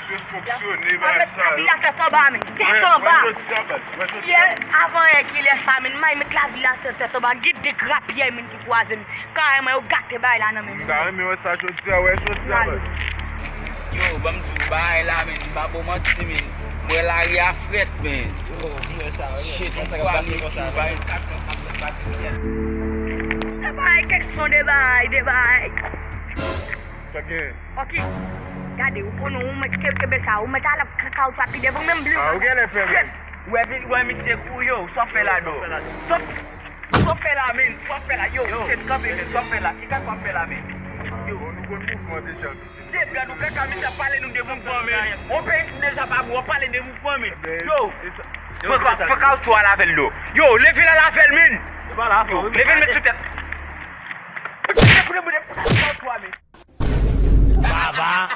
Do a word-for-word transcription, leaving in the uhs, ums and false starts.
Yo fonksyone, bagay sa yo. Tèt anba, men. Tèt anba. Yè, avan yè ki lè sa, men, may met lavi la tèt, tèt anba. Gen de grapyè, men, ki kwaze, men. Karèman, yo gate bagay la nan men, men. M ta renmen wè sa jodi a, wè jodi a, baz. Yo, ban m di w bagay la, men. M pa ba w manti, men. M wè lari a frèt, men. Shit, yon fwa, men, bagay. Se bagay, kèk son de bagay, de bagay. Sa gen? Ok. Gade, ou konnen ou mèt ke- kenbe sa, ou mèt al ap ka- kawoutchou a pi devan menm bli. Ah, ou genlè pè menm. Ou wè, ou wè misye kou yo, sa w fè la do. Sa w- sa w fè la, men, sa w fè la, yo, misye kanpe, men, sa w fè la, ki kaka w ap fè la, men? Yo. Bon, nou konn mouvman deja, misye. Depi nou kaka, misye ap pale nou de mouvman, men. On peyi ki deja pa bon, w ap pale de mouvman, men. Yo. Fè ka- fè kawoutchou a lavel do. Yo, leve la lavel, men. Yo, leve l met sou tèt. Fè kawoutchou a, men. Baba.